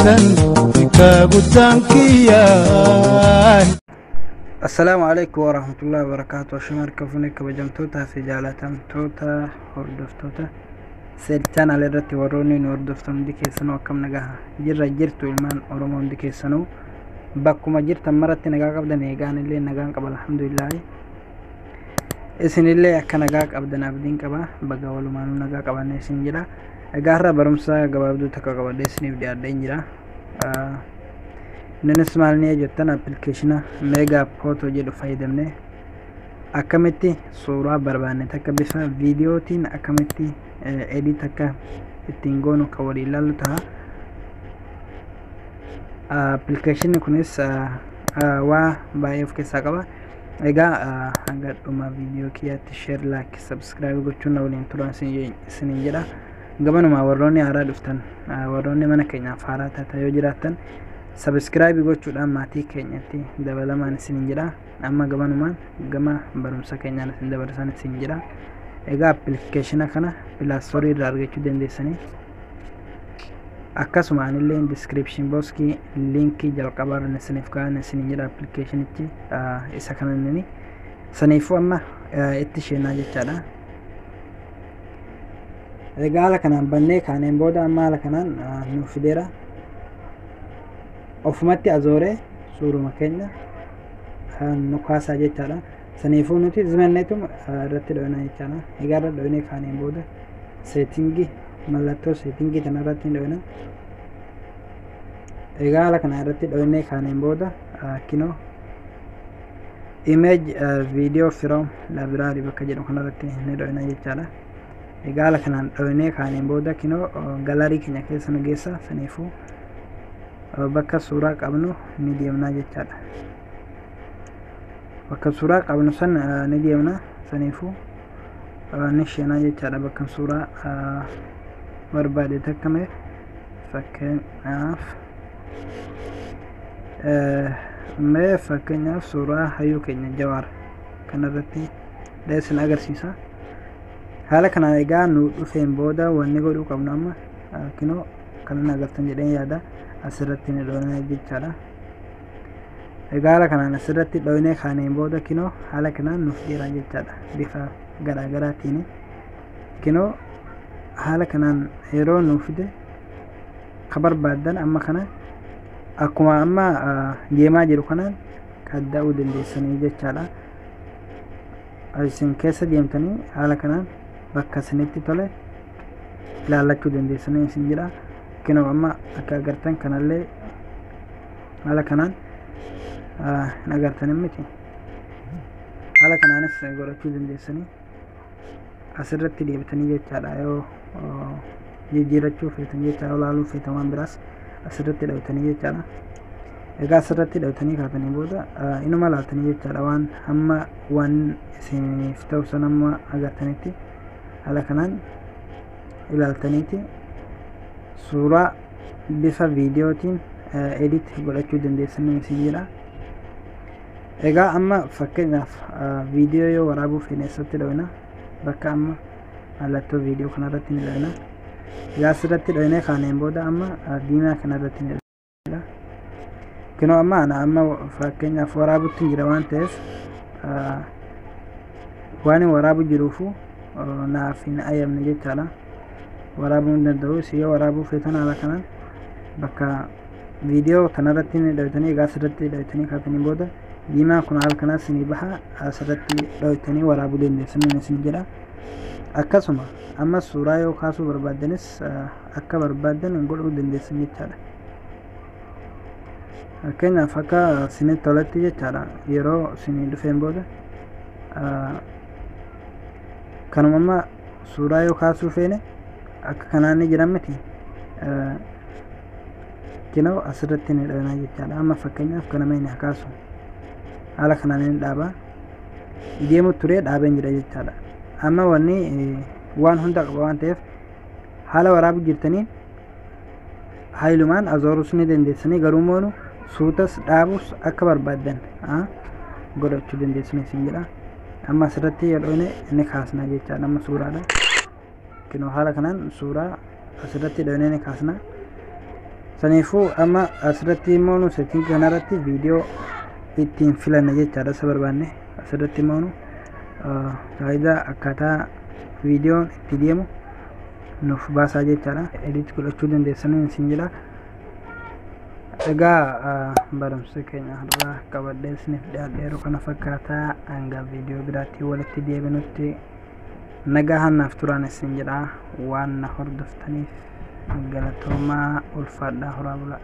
San hiikaa guddaan kiyyaa. Assalaamu alaikum warahmatullahi wabarakatuh. Ashama harka fuunee kabajamtootaa fi jaalatamtoota hordoftoota Seel Channel irratti warroonni nu hordoftan hundi keessanuu, akkam nagaa jirra jirtu? Ilmaan Oromoo hundi keessanuu bakkuma jirtan maratti nagaa qabdan. Eegaan illee nagaan qaba, alhamdulillahi. Isinillee akka nagaa qabdan abdiin qaba. Baga walumaanuu nagaa qabanne isin jedha. Egaa har'a barumsa gabaabduu takka qabadhee isiniif dhiyaadheen jira. Innis maal ni jettan, appilikeeshina Mega Photo jedhu fayyadamne akkamitti suuraa barbaanne takka bifa viidiyootiin akkamitti edit akka ittiin goonu kan waliin ilaallu ta'a. Appilikeeshinni kunis waa baay'ee of keessaa qaba. Egaa hanga dhuma viidiyoo kiyyaatti share, like, subscribe gochuun na waliin turan isiniin jedha. Gabanumaa warroonni haaraa dhuftan, warroonni mana keenyaaf haaraa taatan yoo jiraattan, subscribe gochuudhaan maatii keenyatti dabalamaan isiniin jedha. Amma gabanumaan gama barumsa keenyaan isin dabarsan isin jedha. Egaa appilikeeshina kana Play Store irraa argachuu dandeessanii. Akkasuma anillee description boxii linkii jalqabaa irra isiniif kaa'an isiniin jedha. Appilikeeshinichi isa kana. Saniifuu amma itti sheenaa jechaadha. Egaa haala kanaan bannee kaaneen booda amma haala kanaan nuuf fideera. Ofumatti azooree suuruma keenya nu kaasaa jechaadha. Saniifuu nuti zimanneetu irratti dho'ina jechaadha. Egaa irra dho'inee kaaneen booda settingii, mallattoo settingii kana irratti dho'ina. Egaa haala kana irratti dho'inee kaaneen booda kinoo "image video from library" bakka jedhu kanarratti ni dho'ina jechaadha. Egaa haala kanaan dho'inee kaaneen booda kinoo gallery keenya keessa nu geessa. Saniifuu bakka suuraa qabnu ni deemnaa jechaadha. Bakka suuraa qabnu san ni deemna. Saniifuu ni sheenaa jechaadha. Bakka suuraa barbaade takka mee fakkeenyaaf suuraa hayyuu keenya Jawaar kanarratti isin agarsiisa. Haala kanaan egaa nu dhufeen booda wanni godhuu qabnu amma kinoo kanan agartan jedheen yaada, asirratti ni dhoofna jechaadha. Egaa haala kanaan asirratti dhoofnee kaaneen booda kinoo haala kanaan nuuf jira jechaadha, bifa garaagaraatiin. Kinoo haala kanaan yeroo nuuf fide ka barbaaddan amma kana akkuma amma deemaa jiru kanaan qadda'uu dandeessanii jechaadha. Isin keessa deemtanii haala kanaan bakka isinitti tole ilaallachuu dandeessanii isin jedha. Kinoo amma akka agartan kanallee haala kanaan hin agartan miti. Haala kanaanis godhachuu dandeessanii asirratti deebitanii jechaadha. Yoo jijjiirachuu feetan jecha, yoo laaluu feetan waan biraas asirratti dhawtanii jechaadha. Egaa asirratti dhawtanii kaatanii booda inuma laaltanii jechaadha. Waan hamma waan isiniif ta'u san amma agartanitti haala kanaan ilaaltaniiti suuraa bifa viidiyootiin edit godhachuu dandeessanii isin jedha. Egaa amma fakkeenyaaf viidiyoo yoo waraabuu feene eessatti dhawina? Bakka amma mallattoo viidiyoo kanarratti ni dhawina. Egaa asirratti dhawinee kaaneen booda amma diimaa kanarratti ni dhawina. Kinoo amma ana amma fakkeenyaaf waraabutti jira waan ta'eef, waan waraabu jiruufu naaf hin ayyamne jechaadha. Waraabuu hin danda'u. Isin yoo waraabuu feetan haala kanaan bakka viidiyoo kanarratti ni dhawitanii. Egaa asirratti dhawitanii kaatanii booda diimaan kun haala kanaan isinii baha, asirratti dhawitanii waraabuu dandeessanii isin jedha. Akkasuma amma suuraa yoo kaasuu barbaaddanis akka barbaaddan godhuu dandeessan jechaadha. Fakkeenyaaf akka isinitti toletti jechaadha. Yeroo isinii dhufeen booda kanuma amma suuraa yoo kaasuu feene akka kanaan ni jira miti, kinoo asirratti ni dhawinaa jechaadha. Amma fakkeenyaaf kanama inni kaasu haala kanaan inni dhaaba deemu ture dhaabeen jira jechaadha. Amma wanni waan hunda qaba waan ta'eef haala waraabu jirtaniin haayilumaan azoorus ni dandeessanii, garuu moonu suutas dhaabus akka barbaaddan godhachuu dandeessanii isin jedha. Amma asirratti yoo dhoone inni kaasna jechaadha. Amma suuraadha, kinoo haala kanaan suuraa asirratti dhoonee ni kaasna. Saniifuu amma asirratti immoo nu setting kanarratti viidiyoo ittiin filanna jechaadha. Isa barbaanne asirratti immoo nu faayidaa akkaataa viidiyoon itti deemu nuuf baasaa jechaadha. Edit godhachuu dandeessanii isin jedha. Egaa barumsa keenya har'aa qabadhee isiniif dhiyaadheeru kana fakkaataa. Hanga viidiyoo biraatti walitti deebinutti nagaa hannaaf turaan isin jedha. Waan na hordoftaniif galatoomaa, ulfaadhaa, horaa bulaa.